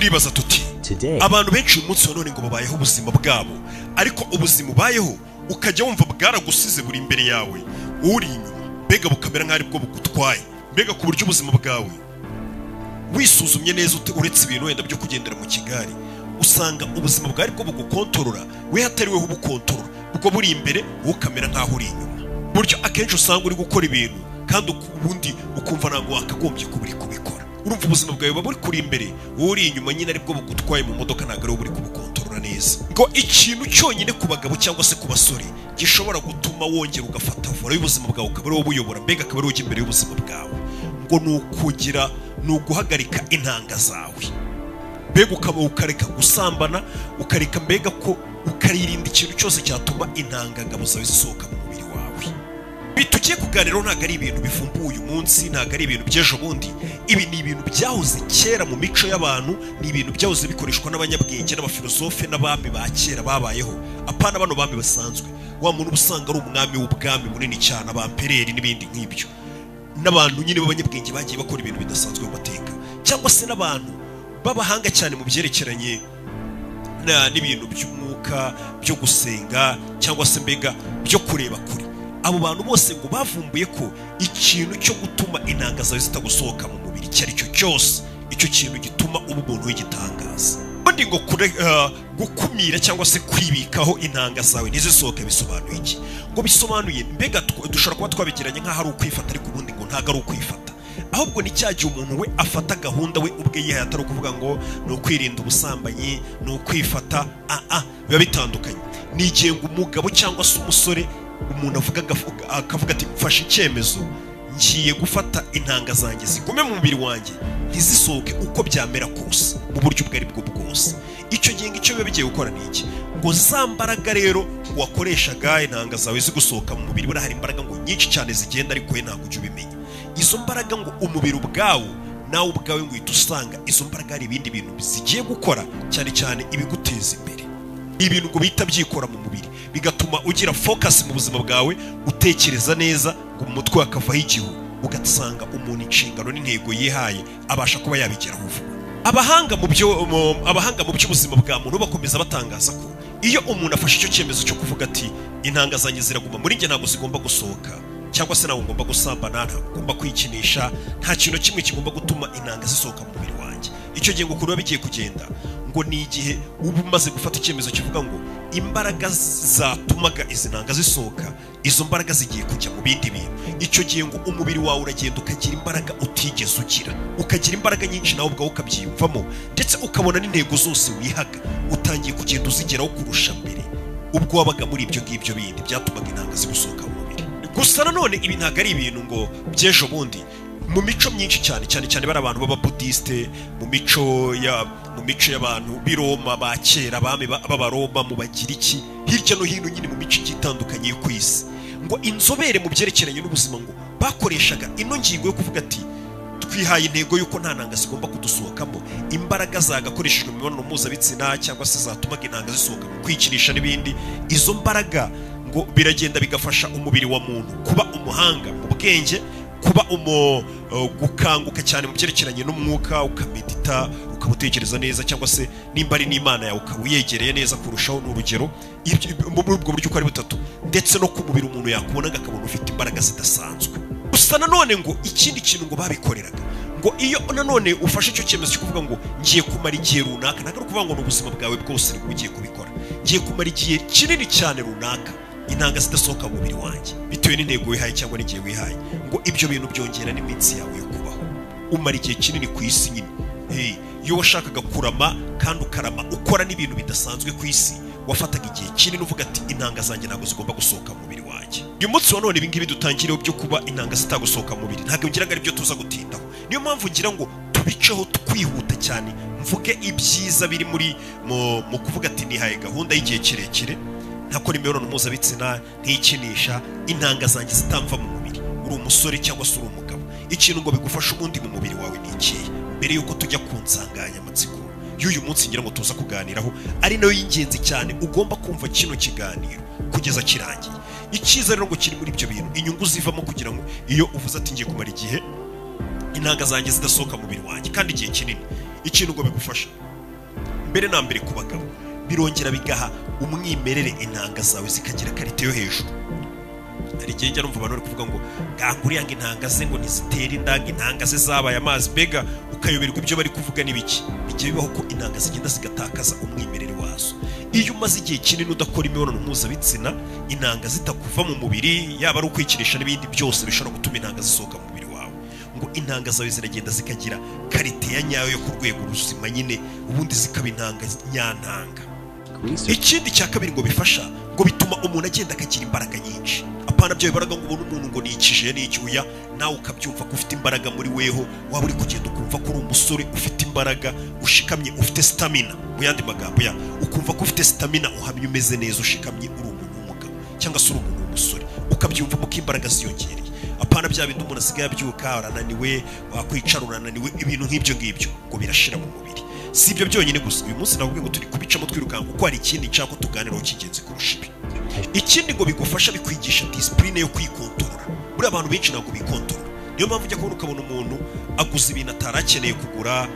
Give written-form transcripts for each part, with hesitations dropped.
Turibaza tuti Today, abantu benshi uyu munsi wa none ngo babayeho ubuzima bwabo, ariko ubuzima ubayeho ukajya wumva bwaragusize, buri imbere yawe, uri inyuma, mbega bukamera nk'aho aribwo bugutwaye, mbega ku buryo ubuzima bwawe wisuzumye neza, uretse ibintu wenda byo kugendera mu kigari, usanga ubuzima bwawe aribwo bugukontorora, we hatari weho ubukontorora, ubwo buri imbere, wowe ukamera nk'aho uri inyuma, buryo akenshi usanga uri gukora ibintu kandi ubundi ukumva ntabwo wakagombye kuba uri kubikora. Urumva ubuzima bwawe buba buri kuri imbere, wowe uri inyuma nyine, aribwo bugutwaye mu modoka, ntabwo ari wowe uri kubukontorora neza. Ngo ikintu cyonyine ku bagabo cyangwa se ku basore gishobora gutuma wongera ugafata volant y'ubuzima bwawe, ukaba ari wowe ubuyobora, mbega akaba ari wowe ujya imbere y'ubuzima bwawe, ngo ni ukugira, ni uguhagarika intanga zawe, mbega ukaba ukareka gusambana, ukareka mbega ko ukaririnda ikintu cyose cyatuma intangangabo zawe zisohoka mu mubiri wawe. Ibi tugiye kuganiraho ntabwo ari ibintu bivumbuwe uyu munsi, ntabwo ari ibintu by'ejo bundi. Ibi ni ibintu byahoze kera mu mico y'abantu, ni ibintu byahoze bikoreshwa n'abanyabwenge n'abafilozofe n'abami ba kera babayeho. Apana bano bami basanzwe, wa muntu uba usanga ari umwami w'ubwami bunini cyane, abampereri n'ibindi nk'ibyo, n'abantu nyine b'abanyabwenge bagiye bakora ibintu bidasanzwe mu mateka, cyangwa se n'abantu b'abahanga cyane mu byerekeranye n'ibintu by'umwuka, byo gusenga, cyangwa se mbega byo kureba kure. Abo bantu bose ngo bavumbuye ko ikintu cyo gutuma intanga zawe zitagusohoka mu mubiri icyo ari cyo cyose, icyo kintu gituma uba umuntu w'igitangaza. Ubundi ngo gukumira cyangwa se kwibikaho intanga zawe ntizisohoke bisobanuye iki? Ngo bisobanuye mbega dushobora kuba twabigiranye nk'aho ari ukwifata, ariko ubundi ngo ntabwo ari ukwifata, ahubwo ni cya gihe umuntu we afata gahunda we ubwe yihaye, atari ukuvuga ngo ni ukwirinda ubusambanyi, ni ukwifata. Biba bitandukanye. Ni igihe ngo umugabo cyangwa se umusore, umuntu avuga akavuga ati: "Mfashe icyemezo, ngiye gufata intanga zanjye zigume mu mubiri wanjye, ntizisohoke uko byamera kose, mu buryo ubwo ari bwo bwose." Icyo gihe ngo icyo biba bigiye gukora ni iki? Ngo za mbaraga rero wakoreshaga intanga zawe zigusohoka mu mubiri, buriya hari imbaraga ngo nyinshi cyane zigenda, ariko we ntabwo ujya ubimenya. Izo mbaraga ngo umubiri ubwawo, nawe ubwawe, ngo uhita usanga izo mbaraga hari ibindi bintu zigiye gukora, cyane cyane ibiguteza imbere. Ibintu ngo bihita byikora mu mubiri, bigatuma ugira focus mu buzima bwawe, utekereza neza, ngo mu mutwe hakavaho igihu, ugasanga umuntu inshingano n'intego yihaye abasha kuba yabigeraho vuba. Abahanga mu by'ubuzima bwa muntu bakomeza batangaza ko iyo umuntu afashe icyo cyemezo cyo kuvuga ati: "Intanga zanjye ziraguma muri njye, ntabwo zigomba gusohoka, cyangwa se ntabwo ngomba gusambana, ntabwo ngomba kwikinisha, nta kintu na kimwe kigomba gutuma intanga zisohoka mu mubiri wanjye", icyo gihe ngo ukuntu biba bigiye kugenda, ngo ni igihe uba umaze gufata icyemezo kivuga ngo imbaraga zatumaga izi ntanga zisohoka, izo mbaraga zigiye kujya mu bindi bintu. Icyo gihe ngo umubiri wawe uragenda ukagira imbaraga utigeze ugira, ukagira imbaraga nyinshi, nawe ubwawe ukabyiyumvamo, ndetse ukabona n'intego zose wihaga utangiye kugenda uzigeraho kurusha mbere ubwo wabaga muri ibyo ngibyo bindi byatumaga intanga zigusohoka mu mubiri. Gusa nanone ibi ntabwo ari ibintu ngo by'ejo bundi. Mu mico myinshi cyane, cyane cyane bari abantu b'ababudisite, mu mico y'abantu b'i Roma ba kera, abami b'Abaroma, mu Bagiriki, hirya no hino nyine mu mico igiye itandukanye yo ku isi, ngo inzobere mu byerekeranye n'ubuzima ngo bakoreshaga ino ngingo yo kuvuga ati: "Twihaye intego y'uko nta ntanga zigomba kudusohokamo." Imbaraga zagakoreshejwe mu mibonano mpuzabitsina cyangwa se zatumaga intanga zisohoka mu kwikinisha n'ibindi, izo mbaraga ngo biragenda bigafasha umubiri wa muntu kuba umuhanga mu bwenge, kuba gukanguka cyane mu byerekeranye n'umwuka, ukamedita, ukaba utekereza neza, cyangwa se nimba ari n'Imana yawe ukaba uyegereye neza kurushaho, ni urugero. Muri ubwo buryo uko ari butatu, ndetse no ku mubiri umuntu yakubonaga akabona ufite imbaraga zidasanzwe. Gusa nanone ngo ikindi kintu ngo babikoreraga, ngo iyo nanone ufashe icyo cyemezo cyo kuvuga ngo ngiye kumara igihe runaka, ntabwo ari ukuvuga ngo ni ubuzima bwawe bwose nibwo ugiye kubikora, ngiye kumara igihe kinini cyane runaka intanga zidasohoka mu mubiri wanjye, bitewe n'intego wihaye cyangwa n'igihe wihaye, ngo ibyo bintu byongera n'iminsi yawe yo kubaho, umara igihe kinini ku isi nyine. Hey, iyo washakaga kurama kandi ukarama ukora n'ibintu bidasanzwe ku isi, wafataga igihe kinini uvuga ati: "Intanga zanjye ntabwo zigomba gusohoka mu mubiri wanjye." Uyu munsi wa none ibi ngibi dutangireho byo kuba intanga zitagusohoka mu mubiri, ntabwo ngira ngo ari byo tuza gutindaho. Niyo mpamvu ngira ngo tubiceho twihuta cyane, mvuge ibyiza biri muri mu kuvuga ati: "Nihaye gahunda y'igihe kirekire ntakora imibonano mpuzabitsina, ntikinisha, intanga zanjye zitamva mu mubiri." Uri umusore cyangwa se uri umugabo, ikintu ngo bigufashe ubundi mu mubiri wawe ni ikihe? Mbere y'uko tujya ku nsanganyamatsiko y'uyu munsi ngira ngo tuza kuganiraho, ari nayo y'ingenzi cyane, ugomba kumva kino kiganiro kugeza kirangiye. Icyiza rero ngo kiri muri ibyo bintu, inyungu zivamo kugira ngo iyo uvuze ati: "Ngiye kumara igihe intanga zanjye zidasohoka mu mubiri wanjye kandi igihe kinini", ikintu ngo bigufasha Mbere na mbere, ku bagabo birongera bigaha umwimerere intanga zawe, zikagira qualité yo hejuru. Hari igihe njya numva abantu bari kuvuga ngo nganguriya ngo intanga ze ngo ntizitere inda, ngo intanga ze zabaye amazi, mbega ukayoberwa ibyo bari kuvuga n'ibiki. Bijya bibaho ko intanga zigenda zigatakaza umwimerere wazo. Iyo umaze igihe kinini udakora imibonano mpuzabitsina, intanga zitakuva mu mubiri, yaba ari ukwikinisha n'ibindi byose bishobora gutuma intanga zisohoka mu mubiri wawe, ngo intanga zawe ziragenda zikagira qualité ya nyayo yo ku rwego ruzima nyine, ubundi zikaba intanga nyantanga. Research Ikindi cya kabiri ngo bifasha, ngo bituma umuntu agenda akagira imbaraga nyinshi. Apana bya bibaraga ngo ubone umuntu ngo ni ikije n'icyuya, nawe ukabyumva ko ufite imbaraga muri weho. Waba uri kugenda ukumva ko uri umusore ufite imbaraga, ushikamye, ufite stamina. Mu yandi magambo ya ukumva ko ufite stamina, uhamye, umeze neza, ushikamye, uri umuntu w'umugabo cyangwa se uri umuntu w'umusore, ukabyumvamo ko imbaraga ziyongereye. Apana bya bindi umuntu asigaye abyuka arananiwe, wakwicara urananiwe, ibintu nk'ibyo ngibyo ngo birashira mu mubiri. Si ibyo byonyine gusa. Uyu munsi nakubwiye ngo turi kubicamo twirukanka kuko hari ikindi nshaka ko tuganiraho cy'ingenzi kurusha ibi. Ikindi ngo bigufasha, bikwigisha discipline yo kwikontorora. Buriya abantu benshi ntabwo bikontorora, niyo mpamvu ujya kubona ukabona umuntu aguze ibintu atari akeneye kugura,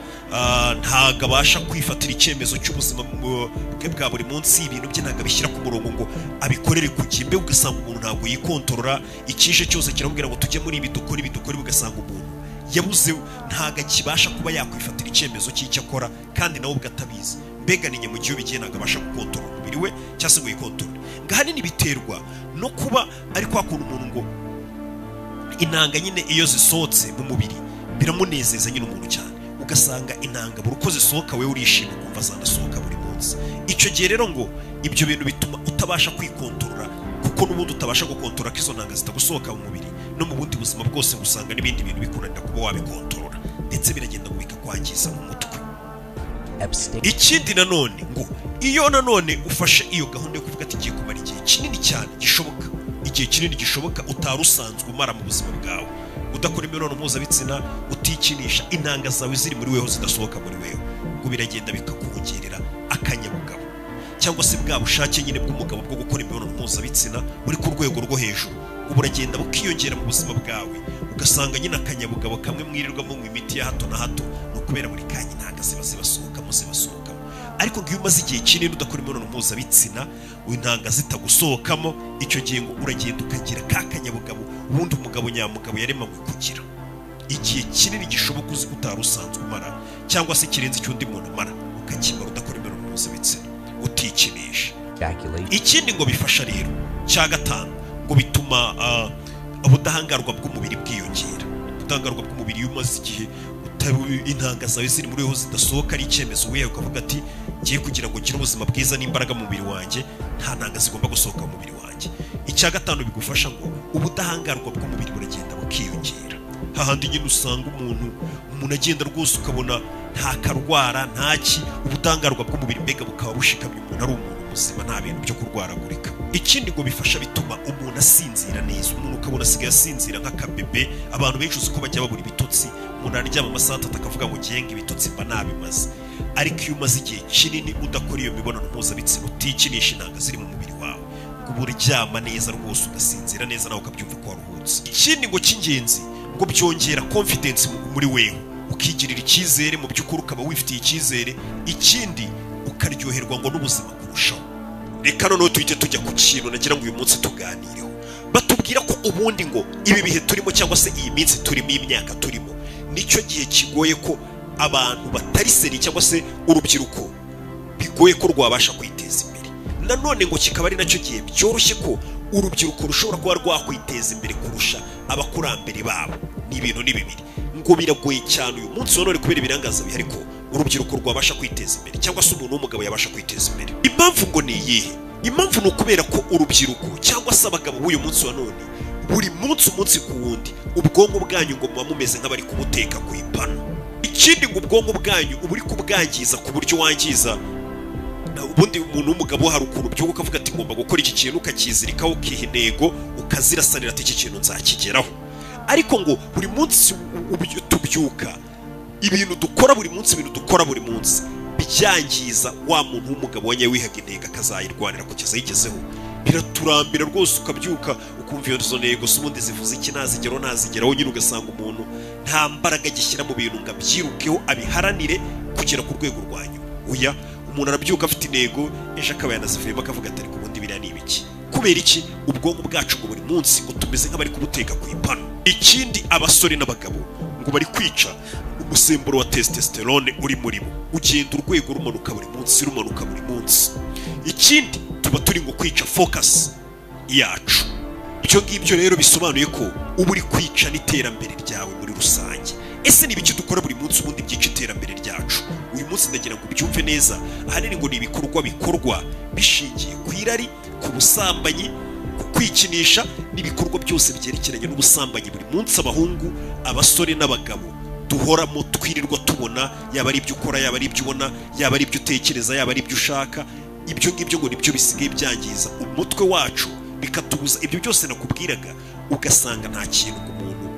ntabwo abasha kwifatira icyemezo cy'ubuzima bwe bwa buri munsi. Ibintu bye ntabwo abishyira ku murongo ngo abikorere ku gihe. Mbega ugasanga umuntu ntabwo yikontorora, ikije cyose kiramubwira ngo tujye muri ibi, dukore ibi, dukore ibi. Ugasanga umuntu yabuze, ntabwo akibasha kuba yakwifatira icyemezo cy'icyo akora, kandi nawe ubwo atabizi. Mbega ni mu gihe ubigiye, ntabwo abasha gukontorora umubiri we cyangwa se ngo yikontorore. Ngo ahanini biterwa no kuba ari kwa kuntu umuntu ngo intanga nyine iyo zisohotse mu mubiri biramunezeza nyine umuntu cyane, ugasanga intanga buri uko zisohoka wowe urishima, ukumva zanasohoka buri munsi. Icyo gihe rero ngo ibyo bintu bituma utabasha kwikontorora, kuko n'ubundi utabasha gukontorora ko izo ntanga zitagusohoka mu mubiri. No mu bundi buzima bwose usanga n'ibindi bintu bikunanira kuba wabikontorora, ndetse biragenda ngo bikakwangiza mu mutwe. Abstain. Ikindi nanone, ngo iyo nanone ufashe iyo gahunda yo kuvuga ati igiye kumara igihe kinini cyane gishoboka, igihe kinini gishoboka utari usanzwe umara mu buzima bwawe udakora imibonano mpuzabitsina, utikinisha, intanga zawe ziri muri weho zidasohoka muri weho, ngo biragenda bikakongerera akanyabugabo cyangwa se bwa bushake nyine bw'umugabo bwo gukora imibonano mpuzabitsina buri ku rwego rwo hejuru. Ubu buragenda bukiyongera mu buzima bwawe, ugasanga nyine akanyabugabo kamwe mwirirwa munywa imiti ya hato na hato ni ukubera buri kanya intanga ziba zibasohokamo, zibasohokamo. Ariko ngo iyo umaze igihe kinini udakora imibonano mpuzabitsina, intanga zitagusohokamo, icyo gihe ngo uragenda ukagira ka kanyabugabo ubundi umugabo nyamugabo yaremanywe kugira, igihe kinini gishoboka uzi ko utari usanzwe umara cyangwa se kirenze icyo undi muntu umara, ukakimara udakora imibonano mpuzabitsina, utikinisha. Ejaculation. Ikindi ngo bifasha rero cya gatanu, ngo bituma ubudahangarwa bw'umubiri bwiyongera. Ubudahangarwa bw'umubiri, iyo umaze igihe intanga zawe ziri muri weho zidasohoka, ari icyemezo wihaye ukavuga ati ngiye kugira ngo ngire ubuzima bwiza n'imbaraga mu mubiri wanjye, nta ntanga zigomba gusohoka mu mubiri wanjye. Icya gatanu bigufasha, ngo ubudahangarwa bw'umubiri buragenda bukiyongera, hahandi nyine usanga umuntu agenda rwose ukabona nta karwara, ntaki. Ubudahangarwa bw'umubiri mbega bukaba bushikamye, umuntu ari umuntu muzima, nta bintu byo kurwaragurika. Ikindi ngo bifasha, bituma umuntu asinzira neza, umuntu ukabona asigaye asinzira nk'akabebe. Abantu benshi uzi ko bajya babura ibitotsi, umuntu araryama amasaha 3 akavuga ngo ngenga ibitotsi mba nabimaze. Ariko iyo umaze igihe kinini udakora iyo mibonano mpuzabitsina, utikinisha, intanga ziri mu mubiri wawe, ngo uba uryama neza rwose, ugasinzira neza, nawe ukabyumva ko waruhutse. Ikindi ngo cy'ingenzi, ngo byongera confidence muri wewe, ukigirira icyizere mu by'ukuri, ukaba wifitiye icyizere. Ikindi, ukaryoherwa ngo n'ubuzima kurushaho. Reka noneho tuhite tujya ku kintu nagira ngo uyu munsi tuganireho. Batubwira ko ubundi ngo ibi bihe turimo cyangwa se iyi minsi turimo, imyaka turimo, nicyo gihe kigoye ko abantu batari sérieux cyangwa se urubyiruko bigoye ko rwabasha kwiteza imbere. Nanone ngo kikaba ari nacyo gihe byoroshye ko urubyiruko rushobora kuba rwakwiteza imbere kurusha abakurambere babo. Ni ibintu ni bibiri. Ngo biragoye cyane uyu munsi wa none, kubera ibirangaza bihari, ko urubyiruko rwabasha kwiteza imbere cyangwa se umuntu w'umugabo yabasha kwiteza imbere. Impamvu ngo ni iyihe? Impamvu ni ukubera ko urubyiruko cyangwa se abagabo b'uyu munsi wa none, buri munsi, umunsi ku wundi, ubwonko bwanyu ngo muba mumeze nk'abari kubuteka ku ipanu. Ikindi, ngo ubwonko bwanyu uba uri kubwangiza ku buryo wangiza. Ubundi umuntu w'umugabo hari ukuntu ubyuka ukavuga ati ngomba gukora iki kintu, ukakizirikaho, ukiha intego, ukazirasanira ati iki kintu nzakigeraho. Ariko ngo buri munsi tubyuka, ibintu dukora buri munsi, ibintu dukora buri munsi byangiza wa muntu w'umugabo wanyawe wihaga intego akazayirwanira kugeza ayigezeho. Biraturambira rwose, ukabyuka ukumva iyo izo ntego se ubundi zivuze iki? Ntazigeraho, ntazigeraho nyine. Ugasanga umuntu nta mbaraga agishyira mu bintu ngo abyirukeho, abiharanire kugera ku rwego rwa nyuma. Oya, umuntu Umuntu arabyuka afite intego, ejo akaba yanazivuyemo, akavuga ati: "Ariko ubundi biriya ni ibiki?" Kubera iki? Ubwonko bwacu ngo buri munsi ngo tumeze nk'abari kubuteka ku ipanu. Ikindi, abasore n'abagabo ngo bari kwica umusemburo wa testosterone uri muri bo, ugenda urwego rumanuka buri munsi, rumanuka buri munsi. Ikindi, tuba turi ngo kwica focus yacu. Ibyo ngibyo rero bisobanuye ko uba uri kwica n'iterambere ryawe muri rusange. Ese ni ibiki dukora buri munsi ubundi byica iterambere ryacu? Uyu munsi ndagira ngo ubyumve neza. Ahanini ngo ni ibikorwa bikorwa bishingiye ku irari, ku busambanyi, ku kwikinisha n'ibikorwa byose byerekeranye n'ubusambanyi. Buri munsi abahungu, abasore n'abagabo duhoramo, twirirwa tubona, yaba ari ibyo ukora, yaba ari ibyo ubona, yaba ari ibyo utekereza, yaba ari ibyo ushaka, ibyo ngibyo ngo nibyo bisigaye byangiza umutwe wacu, bikatubuza ibyo byose nakubwiraga. Ugasanga nta kintu umuntu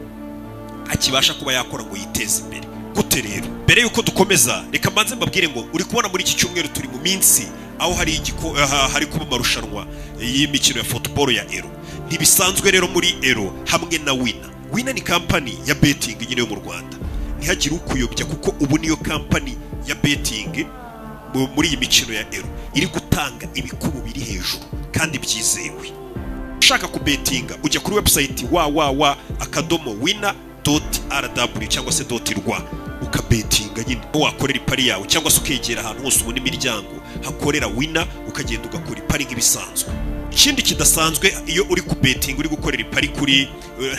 akibasha kuba yakora ngo yiteze imbere. Gute rero? Mbere yuko dukomeza, reka mbanze mbabwire ngo uri kubona muri iki cyumweru turi mu minsi aho hari kuba amarushanwa y'imikino ya football ya Euro. Ntibisanzwe rero muri Euro hamwe na Wina. Wina ni kampani ya betting nyine yo mu Rwanda, ntihagire ukuyobya, kuko ubu niyo kampani ya betting muri iyi mikino ya Euro iri gutanga ibikubu biri hejuru kandi byizewe. Ushaka kubetinga, ujya kuri website www.wina.rw cyangwa se .rw, ukabetinga nyine aho wakorera ipari yawe, cyangwa se ukegera ahantu hose ubona imiryango hakorera Wina, ukagenda ugakora ipari nk'ibisanzwe. Ikindi kidasanzwe, iyo uri kubetinga, uri gukorera ipari kuri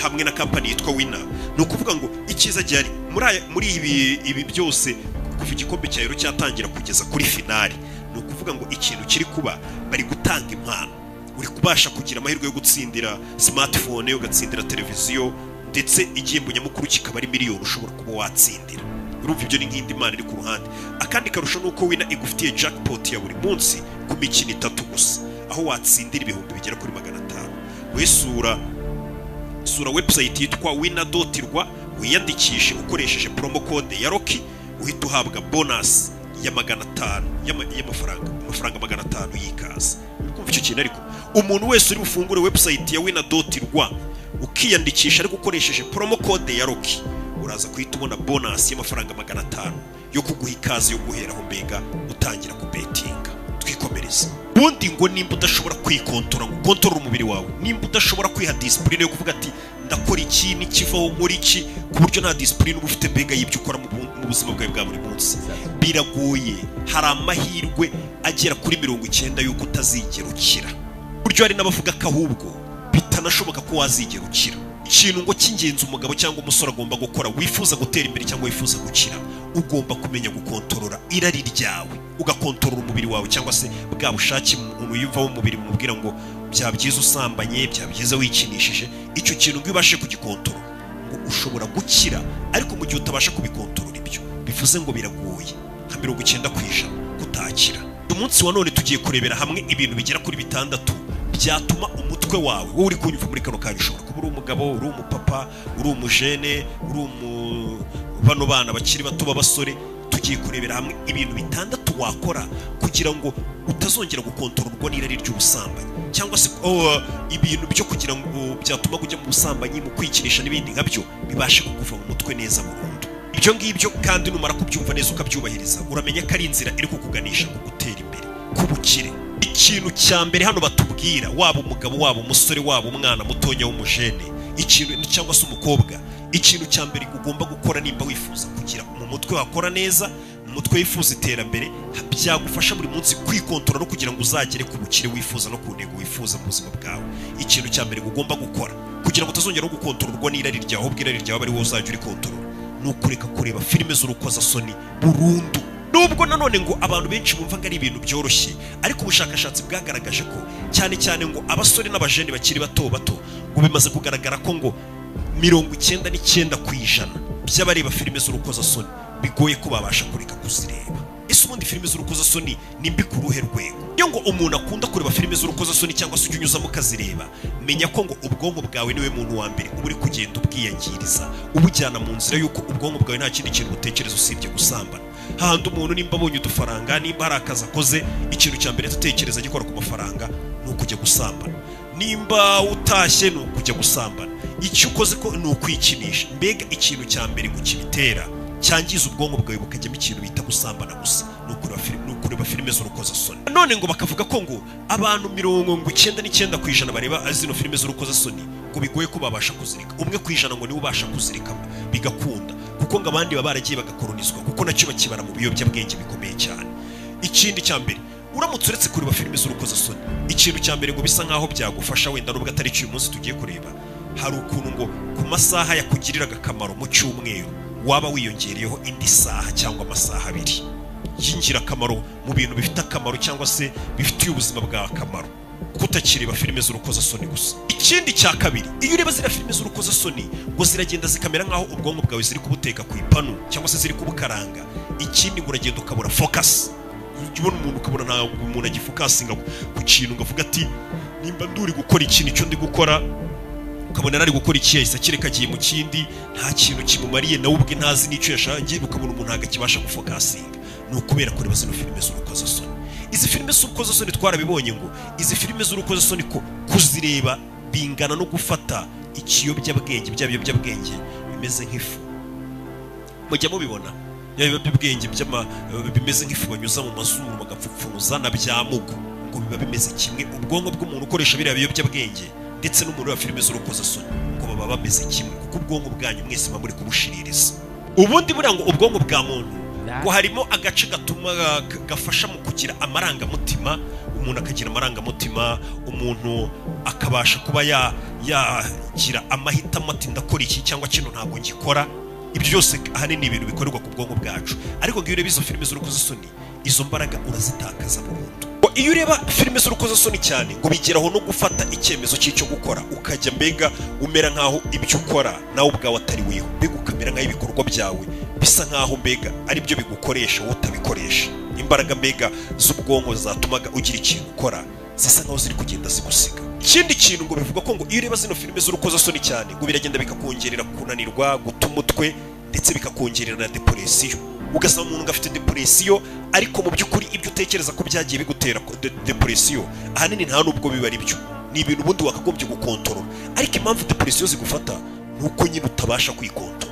hamwe na kampani yitwa Wina, ni ukuvuga ngo icyiza gihari muri ibi byose, kuva igikombe cya Euro cyatangira kugeza kuri finali, ni ukuvuga ngo ikintu kiri kuba, bari gutanga impano. Uri kubasha kugira amahirwe yo gutsindira smartphone, ugatsindira televiziyo, ndetse igihembo nyamukuru kikaba ari miliyoni ushobora kuba watsindira. Urumva ibyo ni nk'indi mpano iri ku ruhande. Akandi karusho ni uko Wina igufitiye jackpot ya buri munsi ku mikino itatu gusa, aho watsindira ibihumbi bigera kuri 500. Wesura sura website yitwa wina.rw, wiyandikishe ukoresheje promo code ya Rocky, uhita uhabwa bonus ya 500 y'amafaranga, amafaranga 500 y'ikaze. Uri kumva icyo kintu? Ariko umuntu wese uri bufungure website ya wina.rw, ukiyandikisha ariko ukoresheje promo code ya Rocky, uraza guhita ubona bonus y'amafaranga 500 yo kuguha ikaze, yo guheraho mbega utangira kubetinga. Twikomereza. Ubundi ngo nimba udashobora kwikontora ngo ukontorore umubiri wawe, nimba udashobora kwiha discipline yo kuvuga ati: "Ndakora iki, nikivaho nkora iki", ku buryo nta discipline uba ufite mbega y'ibyo ukora mu buzima bwawe bwa buri munsi, biragoye. Hari amahirwe agera kuri 90 y'uko utazigera ukira. Buryo hari n'abavuga ko ahubwo bitanashoboka ko wazigera ukira. Ikintu ngo cy'ingenzi umugabo cyangwa umusore agomba gukora wifuza gutera imbere cyangwa wifuza gukira, ugomba kumenya gukontorora irari ryawe, ugakontorora umubiri wawe, cyangwa se bwa bushake umuntu yumva mu mubiri bumubwira ngo byaba byiza usambanye, byaba byiza wikinishije. Icyo kintu ngo iyo ubashe kugikontorora, ngo ushobora gukira. Ariko mu gihe utabasha kubikontorora, ibyo bivuze ngo biragoye nka 90% kutakira. Uyu munsi wa none tugiye kurebera hamwe ibintu bigera kuri bitandatu byatuma umutwe wawe, wowe uri kunyumva muri kano kanya, ushobora kuba uri umugabo, uri umupapa, uri umujene, uri umu bano bana bakiri bato b'abasore, tugiye kurebera hamwe ibintu bitandatu wakora kugira ngo utazongera gukontororwa n'irari ry'ubusambanyi, cyangwa se ibintu byo kugira ngo byatuma ujya mu busambanyi, mu kwikinisha n'ibindi nkabyo, bibashe kukuva mu mutwe neza burundu. Ibyo ngibyo kandi numara kubyumva neza ukabyubahiriza, uramenya ko ari inzira iri kukuganisha ku gutera imbere, ku bukire. Ikintu cya mbere hano batubwira, waba umugabo, waba umusore, waba umwana mutonya w'umujene, ikintu cyangwa se umukobwa, ikintu cya mbere ugomba gukora nimba wifuza kugira mu mutwe wakora neza, mu mutwe wifuza iterambere, byagufasha buri munsi kwikontorora no kugira ngo uzagere ku bukire wifuza no ku ntego wifuza mu buzima bwawe, ikintu cya mbere ugomba gukora kugira ngo utazongera no gukontororwa n'irari ryawe, ahubwo irari ryawe ari wowe uzajya urikontorora, ni ukureka kureba filime z'urukozasoni burundu. Nubwo nanone ngo abantu benshi bumva ngo ari ibintu byoroshye, ariko ubushakashatsi bwagaragaje ko cyane cyane ngo abasore n'abajene bakiri bato bato, ngo bimaze kugaragara ko ngo 99% by'abareba filime z'urukozasoni bigoye ko babasha kureka kuzireba. Ese ubundi filime z'urukozasoni ni mbi ku ruhe rwego? Iyo ngo umuntu akunda kureba filime z'urukozasoni cyangwa se ujya unyuzamo ukazireba, menya ko ngo ubwonko bwawe niwe muntu wa mbere uba uri kugenda ubwiyangiriza, ubujyana mu nzira y'uko ubwonko bwawe nta kindi kintu butekereza usibye gusambana. Hahandi umuntu nimba abonye udufaranga, nimba hari akazi akoze, ikintu cya mbere atekereza gikora ku mafaranga ni ukujya gusambana. Nimba utashye ni ukujya gusambana, icyo ukoze ko ni ukwikinisha. Mbega ikintu cya mbere ngo kibitera Cyangiza ubwonko bwawe bukajyamo ikintu bita gusambana gusa, ni ukureba filime z'urukozasoni. None ngo bakavuga ko ngo abantu 99% bareba zino filime z'urukozasoni ngo bigoye ko babasha kuzirika. 1% ngo niwe ubasha kuzirika bigakunda, kuko ngo abandi baba baragiye bagakoronizwa, kuko nacyo bakibara mu biyobyabwenge bikomeye cyane. Ikindi cya mbere, uramutse uretse kureba filime z'urukozasoni, ikintu cya mbere ngo bisa nkaho byagufasha, wenda nubwo atari cyo uyu munsi tugiye kureba, hari ukuntu ngo ku masaha yakugiriraga akamaro mu cyumweru waba wiyongereyeho indi saha cyangwa amasaha 2 y'ingirakamaro mu bintu bifite akamaro cyangwa se bifitiye ubuzima bwawe akamaro, kutakireba filime z'urukozasoni gusa. Ikindi cya kabiri, iyo ureba ziriya filime z'urukozasoni ngo ziragenda zikamera nk'aho ubwonko bwawe ziri kubuteka ku ipanu cyangwa se ziri kubukaranga. Ikindi ngo uragenda ukabura focus. Ujya ubona umuntu ukabona ntabwo umuntu agifocusinga ku kintu, ngo avuga ati nimba nduri gukora iki nicyo ndi gukora, ukabona ari gukora iki yahise akireka agiye mu kindi, nta kintu kimumariye, nawe ubwe ntazi n'icyo yashangiye, ukabona umuntu ntabwo akibasha gufocusinga. Ni ukubera kureba zino filime z'urukozasoni. Izi filime z'urukozasoni twarabibonye ngo izi filime z'urukozasoni ko kuzireba bingana no gufata ikiyobyabwenge, bya biyobyabwenge bimeze nk'ifu mujya mubibona, bya biyobyabwenge bimeze nk'ifu banyuza mu mazuru bagapfupfunuza na bya mugo, ngo biba bimeze kimwe. Ubwonko bw'umuntu ukoresha biriya biyobyabwenge ndetse n'umuntu ureba filime z'urukozasoni ngo baba bameze kimwe, kuko ubwonko bwanyu mwese muba muri kubushiririza. Ubundi buriya ngo ubwonko bwa muntu ngo harimo agace gatuma gafasha mu kugira amarangamutima, umuntu akagira amarangamutima, umuntu akabasha kuba yagira amahitamo ati ndakora iki cyangwa kino ntabwo ngikora. Ibyo byose ahanini ni ibintu bikorerwa ku bwonko bwacu, ariko ngo iyo ureba izo filime z'urukozasoni izo mbaraga urazitakaza burundu. Ngo iyo ureba filime z'urukozasoni cyane ngo bigeraho no gufata icyemezo cy'icyo gukora, ukajya mbega umera nk'aho ibyo ukora nawe ubwawe atari weho, mbega ukamera nk'aho ibikorwa byawe bisa nk'aho mbega ari byo bigukoresha wowe utabikoresha. Imbaraga mbega z'ubwonko zatumaga ugira ikintu ukora zisa nkaho ziri kugenda zigusiga. Ikindi kintu ngo bivuga ko ngo iyo ureba zino filime z'urukozasoni cyane ngo biragenda bikakongerera kunanirwa, guta umutwe, ndetse bikakongerera na depression. Ugasanga umuntu ngo afite depression, ariko mu by'ukuri ibyo utekereza ko byagiye bigutera depression ahanini nta nubwo biba ari byo, ni ibintu ubundi wakagombye gukontorora. Ariko impamvu depression zigufata ni uko nyine utabasha kwikontorora.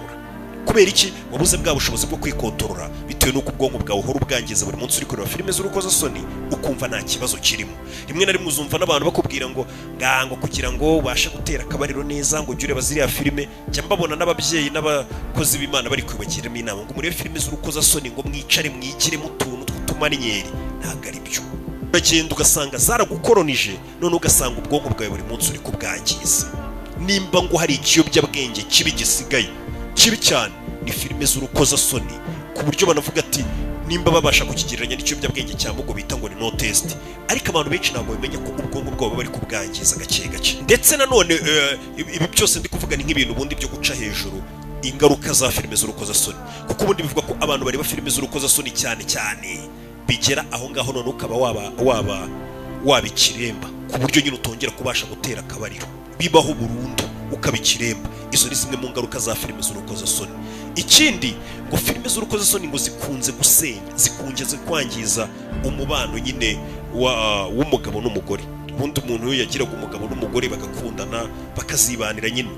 Kubera iki? Wabuze bwa bushobozi bwo kwikontorora bitewe n'uko ubwonko bwawe uhora ubwangiza buri munsi uri kureba filime z'urukozasoni, ukumva nta kibazo kirimo. Rimwe na rimwe uzumva n'abantu bakubwira ngo ngango kugira ngo ubashe gutera akabariro neza ngo ujye ureba ziriya filime. Njya mbabona n'ababyeyi n'abakozi b'Imana bari kwibagiramo inama ngo murebe filime z'urukozasoni, ngo mwicare mwigiremo utuntu tw'utumaniyeri. Ntabwo ari byo. Uragenda ugasanga zaragukoronije, none ugasanga ubwonko bwawe buri munsi uri kubwangiza. Nimba ngo hari ikiyobyabwenge kibi gisigaye kibi cyane ni filime z'urukozasoni, ku buryo banavuga ati nimba babasha kukigereranya n'ikiyobyabwenge cya mugo bita ngo ni no test. Ariko abantu benshi ntabwo bamenya ko ubwonko bwabo bari kubwangiza gake gake. Ndetse nanone ibi byose ndi kuvuga ni nk'ibintu ubundi byo guca hejuru ingaruka za filime z'urukozasoni, kuko ubundi bivuga ko abantu bareba filime z'urukozasoni cyane cyane bigera aho ngaho none ukaba waba ikiremba, ku buryo nyine utongera kubasha gutera akabariro, bibaho burundu ukaba ikiremba. Izo ni zimwe mu ngaruka za filime z'urukozasoni. Ikindi ngo filime z'urukozasoni ngo zikunze gusenya, zikunze kwangiza umubano nyine w'umugabo n'umugore. Ubundi umuntu iyo yagiraga umugabo n'umugore bagakundana bakazibanira nyine,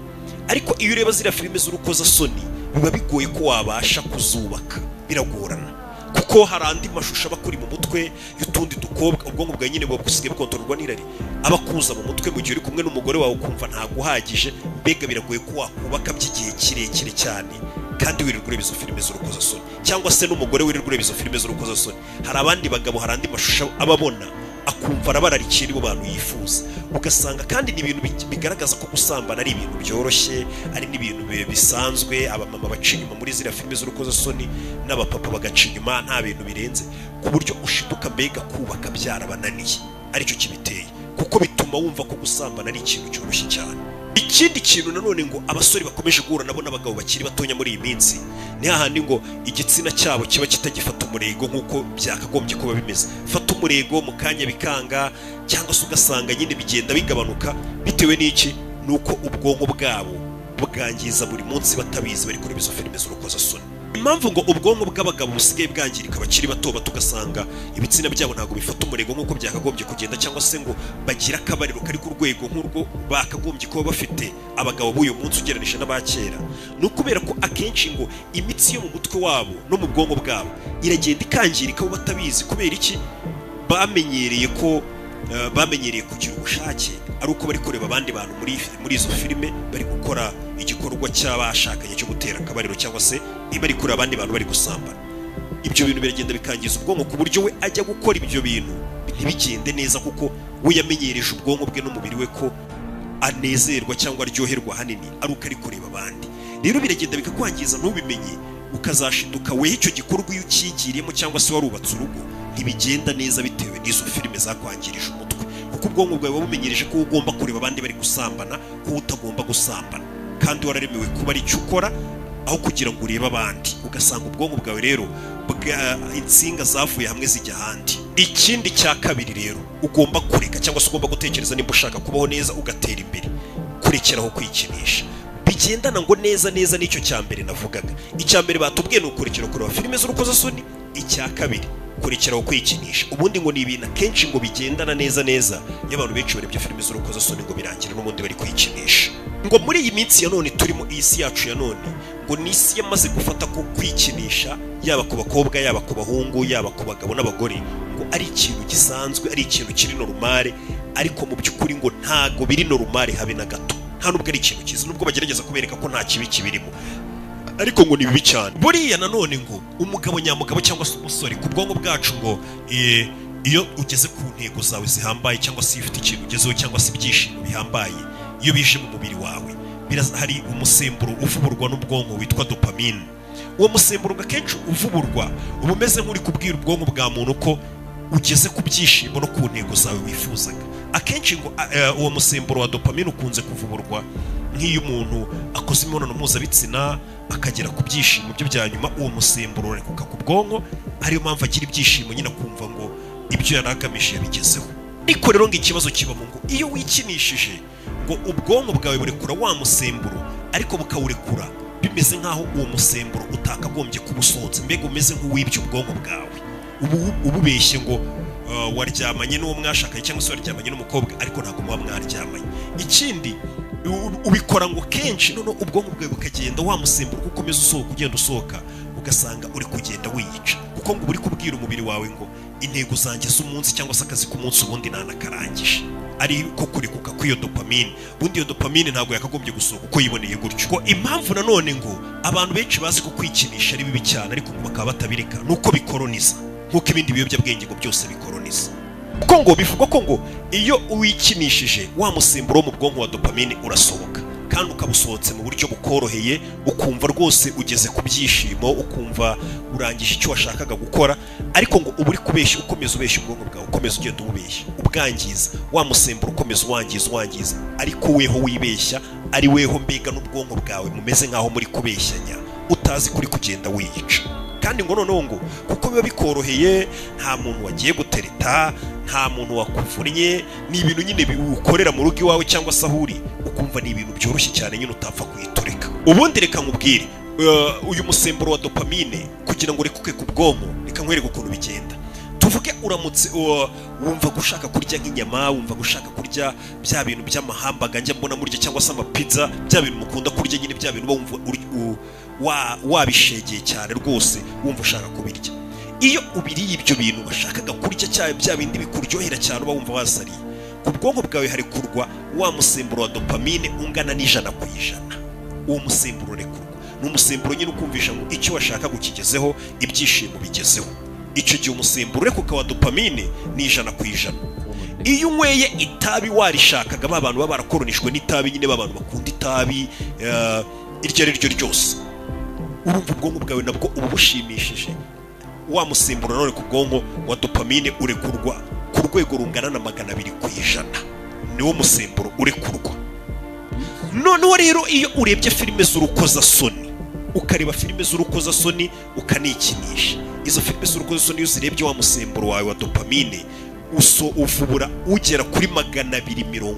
ariko iyo ureba ziriya filime z'urukozasoni biba bigoye ko wabasha kuzubaka, biragorana, kuko hari andi mashusho aba akuri mu mutwe y'utundi dukobwa. Ubwonko bwawe nyine buba busigaye bukontororwa n'irari, aba akuza mu mutwe mu gihe uri kumwe n'umugore wawe ukumva ntabwo uhagije. Mbega biragoye ko wakubaka by'igihe kirekire cyane kandi wirirwa ureba izo filime z'urukozasoni, cyangwa se n'umugore wirirwa ureba izo filime z'urukozasoni. Hari abandi bagabo, hari andi mashusho aba abona akumva arabararikiye, nibo bantu yifuza. Ugasanga kandi ni ibintu bigaragaza ko gusambana ari ibintu byoroshye, ari n'ibintu bisanzwe. Abamama baca inyuma muri ziriya filime z'urukozasoni n'abapapa bagaca inyuma, nta bintu birenze, ku buryo ushiduka mbega kubaka byarabananiye, aricyo kibiteye, kuko bituma wumva ko gusambana ari ikintu cyoroshye cyane. Ikindi kintu nanone ngo abasore bakomeje guhura nabo n'abagabo bakiri batonya muri iyi minsi, ni hahandi ngo igitsina cyabo kiba kitagifata umurego nk'uko byakagombye kuba bimeze. Fata umurego mu kanya bikanga, cyangwa se ugasanga nyine bigenda bigabanuka. Bitewe n'iki? Ni uko ubwonko bwabo bwangiza buri munsi batabizi, bari kureba izo filime z'urukozasoni. Impamvu ngo ubwonko bw'abagabo busigaye bwangirika bakiri bato bato, ugasanga ibitsina byabo ntabwo bifata umurego nk'uko byakagombye kugenda, cyangwa se ngo bagire akabariro kari ku rwego nk'urwo bakagombye kuba bafite abagabo b'uyu munsi ugereranije n'aba kera, ni ukubera ko akenshi ngo imitsi yo mu mutwe wabo no mu bwonko bwabo iragenda ikangirika bo batabizi. Kubera iki? Bamenyereye ko bamenyereye kugira ubushake ari uko bari kureba abandi bantu muri izo filime bari gukora igikorwa cy'abashakanye cyo gutera akabariro, cyangwa se bari kureba abandi bantu bari gusambana. Ibyo bintu biragenda bikangiza ubwonko, ku buryo we ajya gukora ibyo bintu ntibigende neza, kuko we yamenyereje ubwonko bwe n'umubiri we ko anezerwa cyangwa aryoherwa ahanini ari uko ari kureba abandi. Rero biragenda bikakwangiza ntubimenye, ukazashiduka weho icyo gikorwa iyo ukigiriyemo cyangwa se warubatse urugo ntibigenda neza, bitewe n'izo filime zakwangirije umutwe, kuko ubwonko bwawe buba bumenyereje ko ugomba kureba abandi bari gusambana, ko utagomba gusambana, kandi wararemewe kuba ari icyo ukora aho kugira ngo urebe abandi. Ugasanga ubwonko bwawe rero bwa insinga zavuye hamwe zijya ahandi. Ikindi cya kabiri rero ugomba kureka cyangwa se ugomba gutekereza nimba ushaka kubaho neza ugatera imbere, kurekeraho kwikinisha. Bigendana ngo neza neza n'icyo cya mbere navugaga. Icya mbere batubwiye ni ukurekera kureba filime z'urukozasoni, icya kabiri kurekeraho kwikinisha. Ubundi ngo ni ibintu akenshi ngo bigendana neza neza. Iyo abantu benshi barebye filime z'urukozasoni, ngo birangira n'ubundi bari kwikinisha. Ngo muri iyi minsi ya none turimo, iyi si yacu ya none, ngo ni isi yamaze gufata ko kwikinisha, yaba ku bakobwa, yaba ku bahungu, yaba ku bagabo n'abagore, ngo ari ikintu gisanzwe, ari ikintu kiri normal. Ariko mu by'ukuri ngo ntago biri normal habe na gato, nta nubwo ari ikintu cyiza, nubwo bagerageza kubereka ko nta kibi kibirimo, ariko ngo ni bibi cyane. Buriya nanone ngo umugabo nyamugabo cyangwa se umusore, ku bwonko bwacu ngo iyo ugeze ku ntego zawe zihambaye, cyangwa se iyo ufite ikintu ugezeho, cyangwa se ibyishimo bihambaye, iyo bije mu mubiri wawe, hari umusemburo uvuburwa n'ubwonko witwa dopamine. Uwo musemburo ngo akenshi uvuburwa uba umeze nk'uri kubwira ubwonko bwa muntu ko ugeze ku byishimo no ku ntego zawe wifuzaga. Akenshi ngo uwo musemburo wa dopamine ukunze kuvuburwa nk'iyo umuntu akoze imibonano mpuzabitsina akagera ku byishimo bye bya nyuma. Uwo musemburo urarekuka ku bwonko, ariyo mpamvu agira ibyishimo nyine, akumva ngo ibyo yari agamije yabigezeho. Ariko rero ngo ikibazo kiba mu ngo iyo wikinishije, ngo ubwonko bwawe burekura wa musemburo, ariko bukawurekura bimeze nk'aho uwo musemburo utakagombye kuba usohotse. Mbega umeze nk'uwibye ubwonko bwawe, ubu ububeshye ngo waryamanye n'uwo mwashakanye cyangwa se waryamanye n'umukobwa, ariko ntabwo muba mwaryamanye. Ikindi, ubikora ngo kenshi, noneho ubwonko bwawe bukagenda, wa musemburo uko ukomeza usohoka, ugenda usohoka, ugasanga uri kugenda wiyica, kuko ngo uba uri kubwira umubiri wawe ngo intego zanjye z'umunsi cyangwa se akazi k'umunsi ubundi nanakarangije, ari ko kurekuka kw'iyo dopamine. Ubundi iyo dopamine ntabwo yakagombye gusohoka uko yiboneye gutyo. Ko impamvu nanone ngo abantu benshi bazi ko kwikinisha ari bibi cyane, ariko ngo bakaba batabireka, ni uko bikoroniza nk'uko ibindi biyobyabwenge ngo byose bikoroniza, kuko ngo bivugwa ko ngo iyo wikinishije, wa musemburo wo mu bwonko wa dopamine urasohoka, kandi ukaba usohotse mu buryo bukoroheye, ukumva rwose ugeze ku byishimo, ukumva urangije icyo washakaga gukora. Ariko ngo uba uri kubeshya, ukomeza ubeshya ubwonko bwawe, ukomeza ugenda ububeshya, ubwangiza, wa musemburo ukomeza uwangiza, uwangiza, ariko weho wibeshya, ari weho mbega n'ubwonko bwawe mumeze nk'aho muri kubeshyanya, utazi kuri kugenda wiyica. Kandi ngo noneho ngo kuko biba bikoroheye, nta muntu wagiye gutereta, nta muntu wakuvunnye, ni ibintu nyine ukorera mu rugo iwawe cyangwa se aho uri, ukumva ni ibintu byoroshye cyane nyine, utapfa kuyitureka. Ubundi reka nkubwire, uyu musemburo wa dopamine kugira ngo urekuke ku bwonko, reka nkwereke ukuntu bigenda. Tuvuge uramutse wumva gushaka kurya nk'inyama, wumva gushaka kurya bya bintu by'amahambaga njya mbona murya, cyangwa se amapizza, bya bintu mukunda kurya nyine, bya bintu uba wumva wabishegeye cyane rwose, wumva ushaka kubirya. Iyo ubiriye ibyo bintu washakaga kurya, cya bya bindi bikuryohera cyane uba wumva wasariye, ku bwonko bwawe harekurwa wa musemburo wa dopamine ungana n'100%. Uwo musemburo urekurwa ni umusemburo nyine ukumvisha ngo icyo washakaga ukigezeho, ibyishimo bigezeho. Icyo gihe umusemburo urekuka wa dopamine ni 100%. Iyo unyweye itabi warishakaga, ba bantu baba barakoronijwe n'itabi nyine, ba bantu bakunda itabi iryo ari ryo ryose, urumva ubwonko bwawe nabwo uba bushimishije. Wa musemburo nanone ku bwonko wa dopamine urekurwa ku rwego rungana na 200%, niwo musemburo urekurwa. Noneho rero iyo urebye filime z'urukozasoni, ukareba filime z'urukozasoni ukanikinisha, izo filime z'urukozasoni iyo uzirebye, wa musemburo wawe wa dopamine uso uvubura ugera kuri 250%.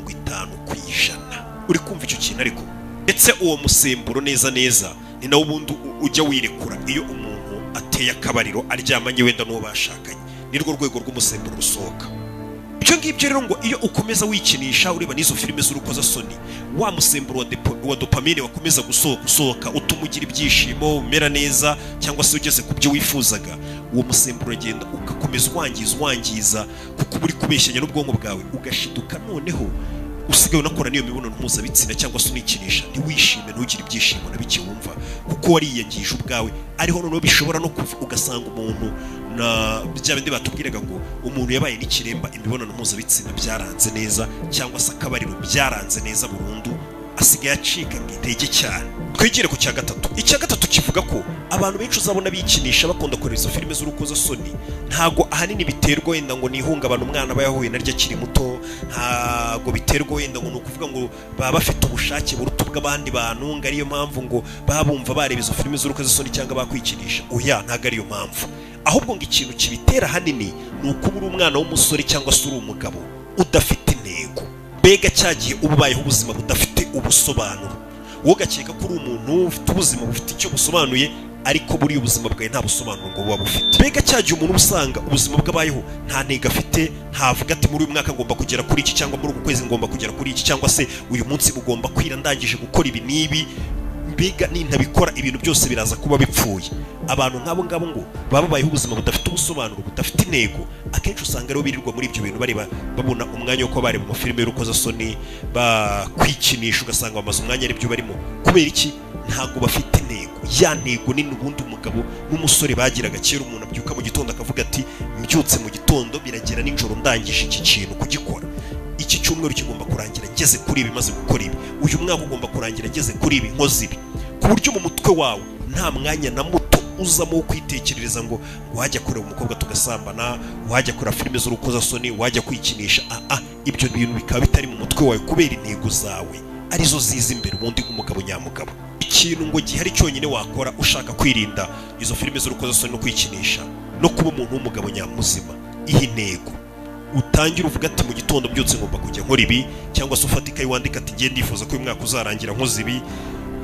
Uri kumva icyo kintu? Ariko ndetse uwo musemburo neza neza Ni nawo ubundi ujya wirekura iyo umuntu ateye akabariro, aryamanye wenda n'uwo bashakanye, nirwo rwego rw'umusemburo rusohoka. Ibyo ngibyo rero, ngo iyo ukomeza wikinisha, ureba n'izo filime z'urukozasoni, wa musemburo wa dopamine wakomeza gusohoka, usohoka utuma ugira ibyishimo, umera neza, cyangwa se ugeze ku byo wifuzaga. Uwo musemburo uragenda ugakomeza wangiza, wangiza, kuko uba uri kubeshyanya n'ubwonko bwawe, ugashiduka noneho usigaye unakora n'iyo mibonano mpuzabitsina cyangwa se unikinisha, ntiwishime, ntugire ibyishimo na bike wumva, kuko wariyangije ubwawe. Ariho noneho bishobora no kuva, ugasanga umuntu na bya bindi batubwiraga ngo umuntu yabaye n'ikiremba, imibonano mpuzabitsina byaranze neza, cyangwa se akabariro byaranze neza burundu, asigaye acika ngo intege cyane. Twigire ku cya gatatu. Icya gatatu kivuga ko abantu benshi uzabona bikinisha, bakunda kureba izo filime z'urukozasoni, ntago ahanini biterwa wenda ngo ni ihungabana umwana aba yahuye naryo akiri muto, ntago biterwa wenda ngo ni ukuvuga ngo baba bafite ubushake buruta ubw'abandi bantu, ngo ariyo mpamvu ngo baba bumva bareba izo filime z'urukozasoni cyangwa bakwikinisha. Oya, ntago ariyo mpamvu. Ahubwo ngo ikintu kibitera ahanini ni ukuba uri umwana w'umusore cyangwa se uri umugabo udafite intego. Mbega cya gihe uba ubayeho ubuzima budafite ubusobanuro, wowe ugakeka ko uri umuntu ufite ubuzima bufite icyo busobanuye, ariko buriya ubuzima bwawe nta busobanuro ngo buba bufite. Mbega cya gihe umuntu uba usanga ubuzima bw'abayeho nta ntego afite, ntavuga ati: "Muri uyu mwaka ngomba kugera kuri iki," cyangwa "muri uku kwezi ngomba kugera kuri iki," cyangwa se "uyu munsi ugomba kwira ndangije gukora ibi n'ibi, mbega nintabikora ibintu byose biraza kuba bipfuye." Abantu nk'abo ngabo ngo baba babayeho ubuzima budafite ubusobanuro, budafite intego. Akenshi usanga rero birirwa muri ibyo bintu bareba, babona umwanya wo kuba bareba amafilime y'urukozasoni, bakwikinisha, ugasanga bamaze umwanya aribyo barimo. Kubera iki? Ntabwo bafite intego, ya ntego nini ubundi umugabo n'umusore bagiraga kera. Umuntu abyuka mu gitondo akavuga ati: "Mbyutse mu gitondo biragera nijoro ndangije iki kintu kugikora. Iki cyumweru kigomba kurangira ngeze kuri ibi, maze gukora ibi. Uyu mwaka ugomba kurangira ngeze kuri ibi, nkoze ibi." Ku buryo mu mutwe wawe nta mwanya na muto uzamo wo kwitekerereza ngo wajya kureba umukobwa tugasambana, wajya kureba filime z'urukozasoni, wajya kwikinisha. Ibyo bintu bikaba bitari mu mutwe wawe kubera intego zawe arizo ziza imbere ubundi nk'umugabo nyamugabo. Ikintu ngo gihari cyonyine wakora ushaka kwirinda izo filime z'urukozasoni no kwikinisha no kuba umuntu w'umugabo nyamuzima, iyi ntego utangire uvuga ati: "Mu gitondo mbyutse ngomba kujya nkora ibi," cyangwa se ufata ikayi wandika ati: "Ngiye ndifuza ko uyu mwaka uzarangira nkoze ibi,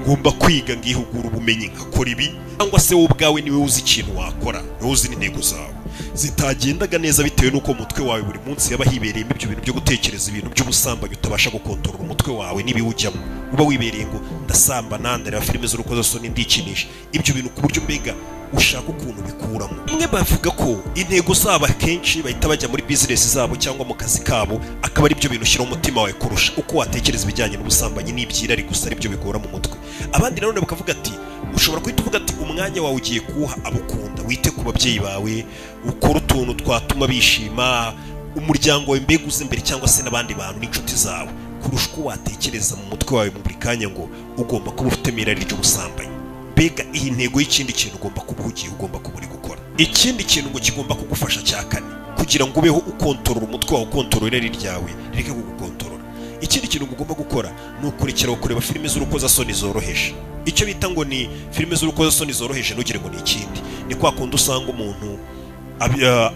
ngomba kwiga ngihugura ubumenyi nkakora ibi," cyangwa se wowe ubwawe niwe uzi ikintu wakora, niwe uzi n'intego zawe zitagendaga neza bitewe n'uko mu mutwe wawe buri munsi yaba hibereyemo ibyo bintu byo gutekereza ibintu by'ubusambanyi, utabasha gukontorora umutwe wawe n'ibiwujyamo, uba wibereye ngo ndasambana, ndareba filime z'urukozasoni, ndikinisha, ibyo bintu, ku buryo mbega ushaka ukuntu bikuramo. Bamwe bavuga ko intego zabo akenshi bahita bajya muri bizinesi zabo cyangwa mu kazi kabo, akaba ari byo bintu ushyiraho umutima wawe kurusha uko watekereza ibijyanye n'ubusambanyi n'ibyirari gusa, aribyo bigora mu mutwe. Abandi nanone bakavuga ati ushobora guhita uvuga ati umwanya wawe ugiye kuwuha abo ukunda, wite ku babyeyi bawe, ukore utuntu twatuma bishima, umuryango wawe mbega uze imbere, cyangwa se n'abandi bantu n'inshuti zawe, kurusha uko watekereza mu mutwe wawe mu buri kanya ngo ugomba kuba ufitemo irari ry'ubusambanyi. Mbega iyi ntego y'ikindi kintu ugomba kuba uhugiye, ugomba kuba uri gukora. Ikindi kintu ngo kigomba kugufasha cya kane, kugira ngo ubeho ukontorora umutwe wawe, ukontorora irari ryawe rireke kugukontorora, ikindi kintu ugomba gukora ni ukurekera kureba filime z'urukozasoni zoroheje. Icyo bita ngo ni filime z'urukozasoni zoroheje, ntugire ngo ni ikindi, ni kwa kundi usanga umuntu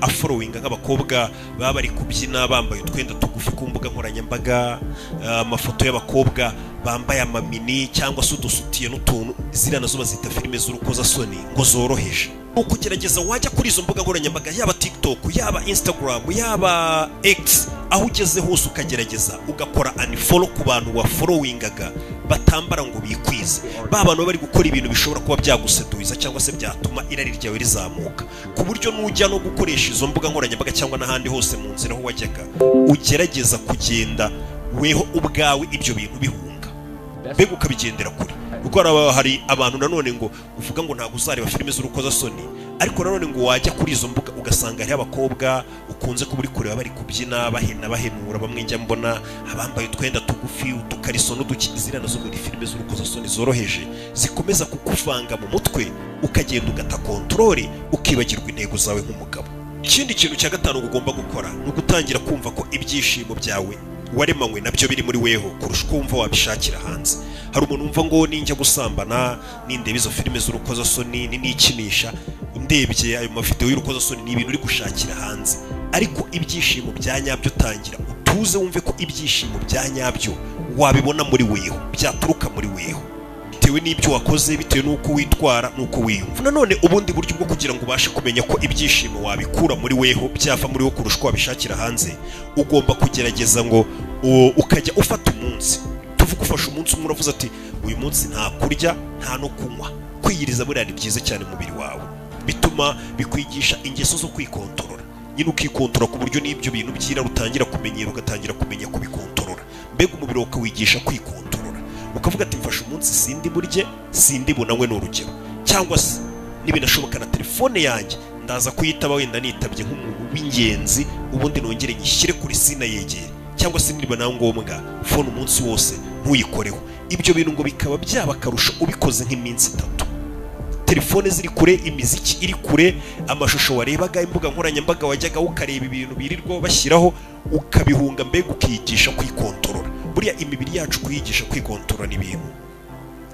afollowinga nk'abakobwa baba bari kubyina bambaye utwenda tugufi ku mbuga nkoranyambaga, amafoto y'abakobwa bambaye amamini cyangwa se udusutiye n'utuntu. Ziriya nazo bazita filime z'urukozasoni ngo zoroheje. Ni ukugerageza wajya kuri izo mbuga nkoranyambaga, yaba TikTok, yaba Instagram, yaba X, aho ugeze hose ukagerageza ugakora unfollow ku bantu wafollowingaga batambara ngo bikwize, ba bantu bari gukora ibintu bishobora kuba byaguseduza cyangwa se byatuma irari ryawe rizamuka, ku buryo nujya no gukoresha izo mbuga nkoranyambaga cyangwa n'ahandi hose mu nzira aho wajyaga, ugerageza kugenda weho ubwawe ibyo bintu bihunga, mbega ukabigendera kure. Kuko hari abantu nanone ngo uvuga ngo ntabwo uzareba filime z'urukozasoni, ariko nanone ngo wajya kuri izo mbuga ugasanga hariho abakobwa ukunze kuba uri kureba bari kubyina, bahena, bahenura. Bamwe njya mbona abambaye utwenda tugufi, udukariso n'uduki. Ziriya nazo muri filime z'urukozasoni zoroheje zikomeza kukuvanga mu mutwe, ukagenda ugata control, ukibagirwa intego zawe nk'umugabo. Ikindi kintu cya gatanu ugomba gukora ni ugutangira kumva ko ibyishimo byawe waremanywe nabyo biri muri weho kurusha uko wumva wabishakira hanze. Hari umuntu wumva ngo ninjya gusambana, nindeba izo filime z'urukozasoni, nikinisha ndebye ayo mavideo y'urukozasoni, ni ibintu uri gushakira hanze. Ariko ibyishimo bya nyabyo, utangira utuze wumve ko ibyishimo bya nyabyo wabibona muri weho, byaturuka muri weho. Bitewe n'ibyo wakoze, bitewe n'uko witwara n'uko wiyumva. Nanone ubundi buryo bwo kugira ngo ubashe kumenya ko ibyishimo wabikura muri weho, byava muri wo kurusha uko wabishakira hanze, ugomba kugerageza ngo ukajya ufata umunsi. Tuvuge ufashe umunsi umwe, uravuze ati: "Uyu munsi nta kurya, nta no kunywa." Kwiyiriza buriya ni byiza cyane mu mubiri wawe, bituma bikwigisha ingeso zo kwikontorora nyine, ukikontorora ku buryo n'ibyo bintu by'irari utangira kumenyera, ugatangira kumenya kubikontorora. Mbega umubiri wawe ukawigisha kwikontorora, ukavuga ati: "Mfashe umunsi sindi burye, sindi bunanywe," ni urugero, cyangwa se nibinashoboka na telefone yanjye ndaza kuyitaba wenda nitabye nk'umuntu w'ingenzi, ubundi nongere nyishyire kuri sinayegere, cyangwa se niba na ngombwa phone umunsi wose ntuyikoreho. Ibyo bintu ngo bikaba byaba akarusho ubikoze nk'iminsi 3, telefone ziri kure, imiziki iri kure, amashusho warebaga, imbuga nkoranyambaga wajyaga ukareba ibintu birirwa bashyiraho ukabihunga. Mbega ukiyigisha kwikontorora. Buriya imibiri yacu kuyigisha kwikontorora ni ibintu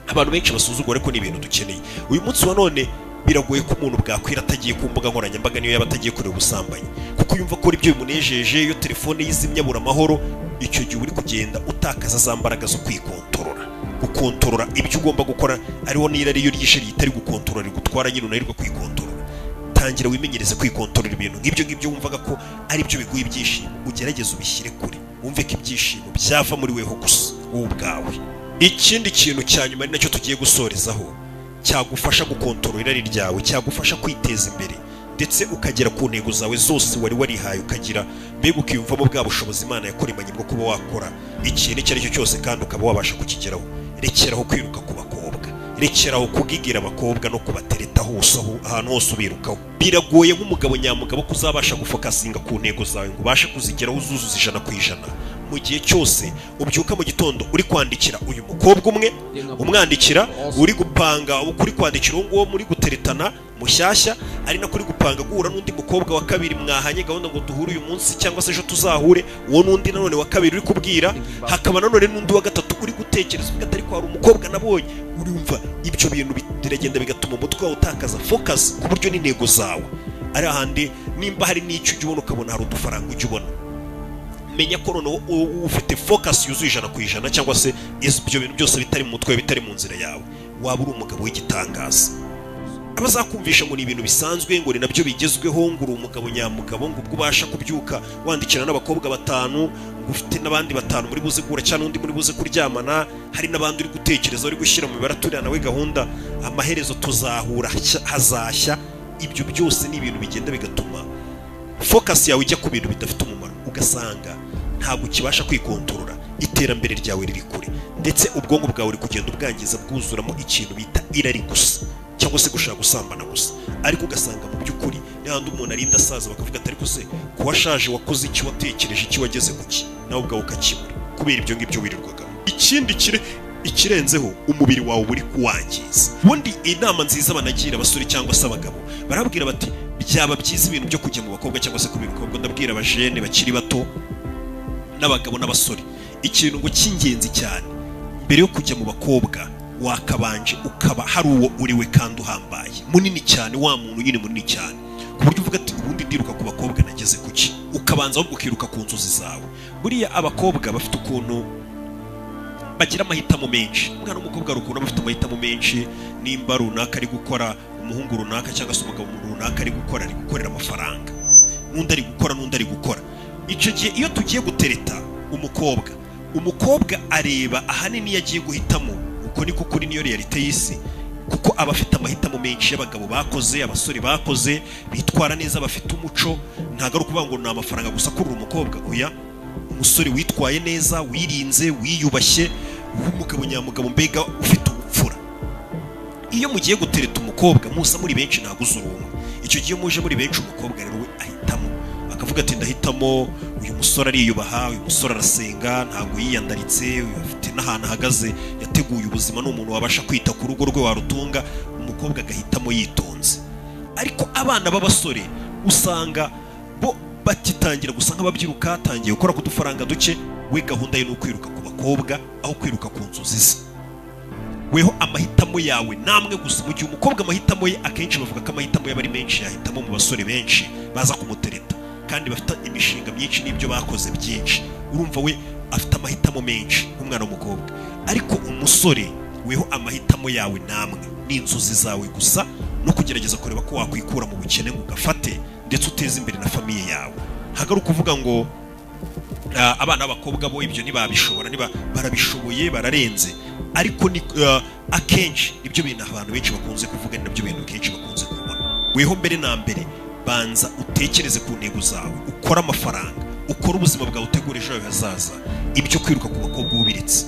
abantu benshi basuzugura, ariko ni ibintu dukeneye. Uyu munsi wa none biragoye ko umuntu bwakwira atagiye ku mbuga nkoranyambaga, niyo yaba atagiye kureba ubusambanyi, kuko yumva ko ibyo bimunejeje. Iyo telefone yizimye abura amahoro. Icyo gihe uri kugenda utakaza za mbaraga zo kwikontorora, gukontorora ibyo ugomba gukora, ariho n'irari iyo ryishe ritari gukontorora rigutwara nyine, unanirwa kwikontorora. Tangira wimenyereze kwikontorora. Ibintu nk'ibyo ngibyo wumvaga ko ari byo biguha ibyishimo, ugerageze ubishyire kure, wumve ko ibyishimo byava muri weho gusa, wowe ubwawe. Ikindi kintu cya nyuma, ari nacyo tugiye gusorezaho, cyagufasha gukontorora irari ryawe, cyagufasha kwiteza imbere ndetse ukagera ku ntego zawe zose wari warihaye, ukagira mbega ukiyumvamo bwa bushobozi Imana yakuremanye bwo kuba wakora ikintu icyo ari cyo cyose kandi ukaba wabasha kukigeraho: rekeraho kwiruka ku bakobwa, rekeraho kugigira abakobwa no kubatereta hose, aho ahantu hose ubirukaho. Biragoye nk'umugabo nyamugabo ko uzabasha gufokasinga ku ntego zawe ngo ubashe kuzigeraho uzuzuza 100% mu gihe cyose ubyuka mu gitondo uri kwandikira uyu mukobwa umwe, umwandikira, uri gupanga, uri kwandikira uwo nguwo muri guteretana mushyashya, ari nako uri gupanga guhura n'undi mukobwa wa kabiri mwahanye gahunda ngo duhure uyu munsi cyangwa se ejo tuzahure, uwo n'undi nanone wa kabiri uri kubwira, hakaba nanone n'undi wa gatatu uri gutekereza uvuga ati: "Ariko hari umukobwa nabonye." Urumva ibyo bintu biragenda bigatuma umutwe wawe utakaza focus, ku buryo n'intego zawe ari ahandi. Nimba hari n'icyo ujya ubona, ukabona hari udufaranga ujya ubona, menya ko noneho ufite focus yuzuye 100%, cyangwa se ibyo bintu byose bitari mu mutwe, bitari mu nzira yawe, waba uri umugabo w'igitangaza. Abazakumvisha ngo ni ibintu bisanzwe, ngo ni nabyo bigezweho, ngo uri umugabo nyamugabo, ngo ubwo ubasha kubyuka wandikira n'abakobwa batanu, ngo ufite n'abandi batanu muri buze guhura cyangwa n'undi muri buze kuryamana, hari n'abandi uri gutekereza, uri gushyira mu mibare, turiya nawe gahunda amaherezo tuzahura hazashya. Ibyo byose ni ibintu bigenda bigatuma focus yawe ijya ku bintu bidafite umumaro, ugasanga ntabwo ukibasha kwikontorora, iterambere ryawe riri kure, ndetse ubwonko bwawe uri kugenda ubwangiza, bwuzuramo ikintu bita irari gusa cyangwa se gushaka gusambana gusa. Ariko ugasanga mu by'ukuri n'ahandi umuntu arinda asaza bakavuga ati: "Ariko se kuwashaje wakoze iki, watekereje iki, wageze ku ki?" Nawe ubwawe ukakibura kubera ibyo ngibyo wirirwagamo. Ikindi kire ikirenzeho, umubiri wawe uba uri kuwangiza. Ubundi inama nziza banagira abasore cyangwa se abagabo, barabwira bati: "Byaba byiza ibintu byo kujya mu bakobwa cyangwa se kubiruka." Ubwo ndabwira abajene bakiri bato n'abagabo n'abasore, ikintu ngo cy'ingenzi cyane, mbere yo kujya mu bakobwa wakabanje ukaba hari uwo uriwe kandi uhambaye, munini cyane, wa muntu nyine munini cyane, ku buryo uvuga ati: "Ubundi ndiruka ku bakobwa nageze ku ki?" Ukabanza ahubwo ukiruka ku nzozi zawe. Buriya abakobwa bafite ukuntu bagira amahitamo menshi. Umwana w'umukobwa hari ukuntu aba afite amahitamo menshi. Nimba runaka ari gukora, umuhungu runaka cyangwa se umugabo runaka ari gukora, ari gukorera amafaranga, n'undi ari gukora, n'undi ari gukora. Icyo gihe iyo tugiye gutereta umukobwa, umukobwa areba ahanini iyo agiye guhitamo. Uko niko kuri, niyo réalité y'isi, kuko aba afite amahitamo menshi y'abagabo bakoze, abasore bakoze, bitwara neza, bafite umuco. Ntabwo ari ukuvuga ngo ni amafaranga gusa akurura umukobwa, oya. Umusore witwaye neza, wirinze, wiyubashye, w'umugabo nyamugabo, mbega ufite ubupfura. Iyo mugiye gutereta umukobwa muza muri benshi, ntabwo uza uri umwe. Icyo gihe iyo muje muri benshi, umukobwa rero we ahitamo akavuga ati: "Ndahitamo uyu musore, ariyubaha, uyu musore arasenga, ntabwo yiyandaritse, uyu afite n'ahantu ahagaze, yateguye ubuzima, ni umuntu wabasha kwita ku rugo rwe, warutunga." Umukobwa agahitamo yitonze. Ariko abana b'abasore usanga bo bagitangira gusa nk'ababyiruka, atangiye gukora ku dufaranga duke, we gahunda ye ni ukwiruka ku bakobwa aho kwiruka ku nzozi ze. Weho amahitamo yawe namwe gusa, mu gihe umukobwa amahitamo ye akenshi bavuga ko amahitamo ye aba ari menshi, yahitamo mu basore benshi baza kumutereta kandi bafite imishinga myinshi n'ibyo bakoze byinshi. Urumva we afite amahitamo menshi nk'umwana w'umukobwa, ariko umusore Weho amahitamo yawe namwe ni inzozi zawe gusa no kugerageza kureba ko wakwikura mu bukene ngo ugafate, ndetse uteze imbere na famille yawe. Ntabwo ari ukuvuga ngo abana b'abakobwa bo ibyo ntibabishobora. Niba barabishoboye, bararenze. Ariko ni akenshi nibyo bintu abantu benshi bakunze kuvuga, ni nabyo bintu kenshi bakunze kubona. Weho mbere na mbere banza utekereze ku ntego zawe, ukore amafaranga, ukore ubuzima bwawe, utegure ejo hawe hazaza. Ibyo kwiruka ku bakobwa ubiretse,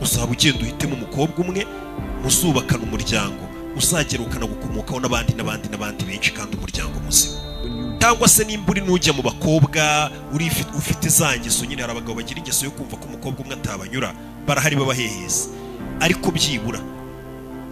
uzaba ugenda uhitemo umukobwa umwe muzubakana umuryango, uzagera ukanagukomokaho n'abandi n'abandi n'abandi benshi, kandi umuryango muzima. Cyangwa se nimba uri nujya mu bakobwa uri ufite za ngeso nyine, hari abagabo bagira ingeso yo kumva ko umukobwa umwe atabanyura, barahari babaheheza, ariko byibura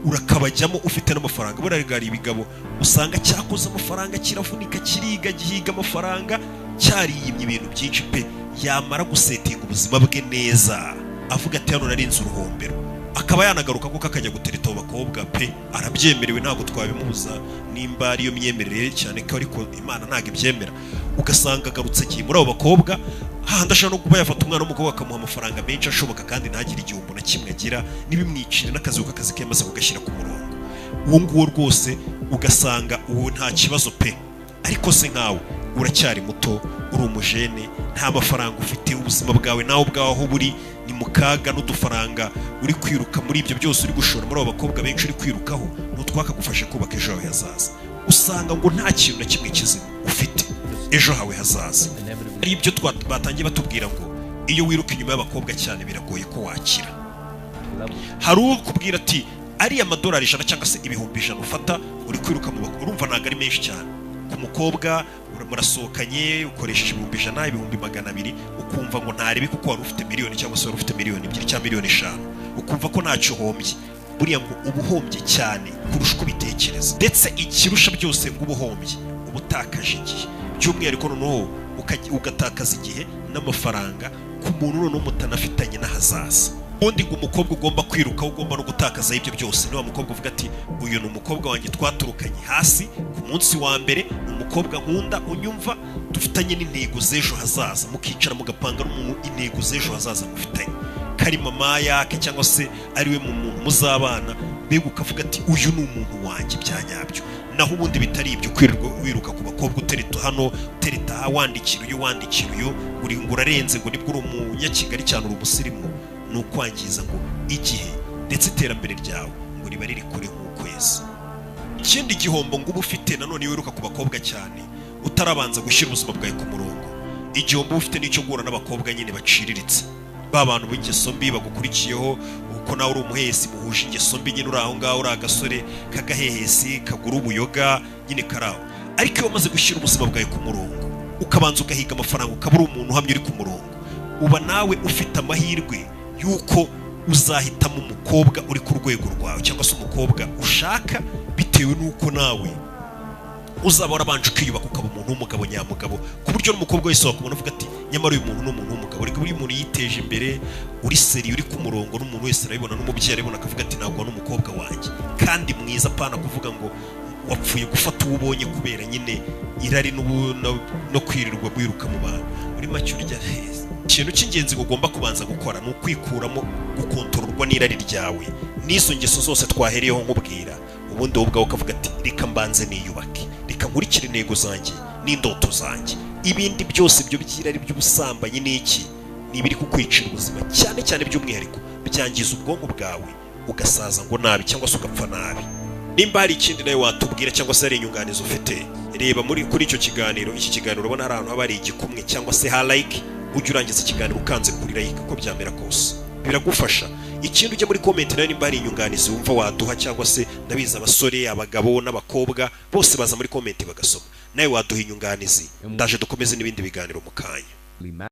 urakabajyamo ufite n'amafaranga. Buriya hari ibigabo usanga cyakoze amafaranga, kiravunika, kiriga, gihiga amafaranga, cyariyimye ibintu byinshi pe. Yamara gusetinga ubuzima bwe neza, avuga ati: "Hano narinze uruhombero," akaba yanagaruka kuko akajya gutereta abo bakobwa pe. Arabyemerewe, ntabwo twabimubuza nimba ariyo myemerere, cyane ko ariko Imana ntabwo ibyemera. Ugasanga agarutse agiye muri abo bakobwa, hahandi ashobora no kuba yafata umwana w'umukobwa akamuha amafaranga menshi ashoboka, kandi ntagire igihombo na kimwe agira, ntibimwicire n'akazi, kuko akazi ke yamaze kugashyira ku murongo. Uwo nguwo rwose ugasanga uwo nta kibazo pe. Ariko se nkawe uracyari muto, uri umujene, nta mafaranga ufite, ubuzima bwawe nawe ubwawe aho buri ni mu kaga, n'udufaranga uri kwiruka muri ibyo byose uri gushora muri abo bakobwa benshi uri kwirukaho n'utwakagufasha kubaka ejo hawe hazaza, usanga ngo nta kintu na kimwe kizima ufite ejo hawe hazaza. Ari ibyo batangiye batubwira ngo iyo wiruka inyuma y'abakobwa cyane biragoye ko wakira. Hari ukubwira ati: "Ariya madolari 100 cyangwa se 100,000 ufata uri kwiruka mu bakobwa, urumva ntabwo ari menshi cyane ku mukobwa, murasohokanye, ukoresheje 100,000, 200,000, ukumva ngo ntarebe kuko wari ufite miliyoni cyangwa se wari ufite miliyoni 2 cyangwa miliyoni 5, ukumva ko ntacyo uhombye." Buriya ngo uba uhombye cyane kurusha uko ubitekereza. Ndetse ikirusha byose ngo uba uhombye, uba utakaje igihe, by'umwihariko noneho ugatakaza igihe n'amafaranga ku muntu noneho mutanafitanye n'ahazaza. Ubundi ngo umukobwa ugomba kwiruka, ugomba no gutakaza ibyo byose, ni wa mukobwa uvuga ati: "Uyu ni umukobwa wanjye twaturukanye hasi ku munsi wa mbere, ni umukobwa nkunda, unyumva, dufitanye n'intego z'ejo hazaza." Mukicara mugapanga n'umuntu intego z'ejo hazaza mufitanye, kari mama yake cyangwa se ariwe mu muntu muzabana, mbega ukavuga ati: "Uyu ni umuntu wanjye bya nyabyo." Naho ubundi bitari ibyo, kwirirwa wiruka ku bakobwa, utereta hano, utereta aha, wandikira uyu, wandikira uyu, uri ngo urarenze, ngo nibwo uri umunyakigali cyane, uri umusirimu, ni ukwangiza ngo igihe, ndetse iterambere ryawe ngo riba riri kure nk'ukwezi. Ikindi gihombo ngo uba ufite nanone iyo wiruka ku bakobwa cyane utarabanza gushyira ubuzima bwawe ku murongo, igihombo uba ufite n'icyo guhura n'abakobwa nyine baciriritse, ba bantu b'ingeso mbi bagukurikiyeho uko nawe uri umuhesi, muhuje ingeso mbi nyine, uri aho ngaho uri agasore k'agahehesi kagura ubuyoga nyine kari aho. Ariko iyo wamaze gushyira ubuzima bwawe ku murongo, ukabanza ugahiga amafaranga, ukaba uri umuntu uhamye uri ku murongo, uba nawe ufite amahirwe y'uko uzahitamo umukobwa uri ku rwego rwawe cyangwa se umukobwa ushaka, bitewe n'uko nawe uzaba warabanje ukiyubaka, ukaba umuntu w'umugabo nyamugabo, ku buryo n'umukobwa wese wakubona avuga ati: "Nyamara uyu muntu ni umuntu w'umugabo." Reka buriya umuntu yiteje imbere, uri sérieux, uri ku murongo, n'umuntu wese arabibona, n'umubyeyi arabibona akavuga ati: "Ntabwo n'umukobwa wanjye kandi mwiza." Apana kuvuga ngo wapfuye gufata uwo ubonye kubera nyine irari no kwirirwa wiruka mu bantu. Muri make urya heza. Ikintu cy'ingenzi ugomba kubanza gukora ni ukwikuramo gukontororwa n'irari ryawe n'izo ngeso zose twahereyeho nkubwira. Ubundi wowe ubwawe ukavuga ati: "Reka mbanze niyubake, reka nkurikire intego zanjye n'indoto zanjye." Ibindi byose ibyo by'irari, by'ubusambanyi n'iki, ni ibiri kukwicira ubuzima cyane cyane, by'umwihariko byangiza ubwonko bwawe, ugasaza ngo nabi cyangwa se ugapfa nabi. Nimba hari ikindi nawe watubwira cyangwa se hari inyunganizi ufite, reba muri kuri icyo kiganiro, iki kiganiro, urabona hari ahantu haba hari igikumwe cyangwa se ha like. Ujye urangiza ikiganiro ukanze kuri like, uko byamera kose biragufasha. Ikindi, ujya muri comment nawe nimba hari inyunganizi wumva waduha, cyangwa se ndabizi abasore, abagabo n'abakobwa bose baza muri comment bagasoma, nawe waduha inyunganizi. Ndaje dukomeze n'ibindi biganiro mu kanya.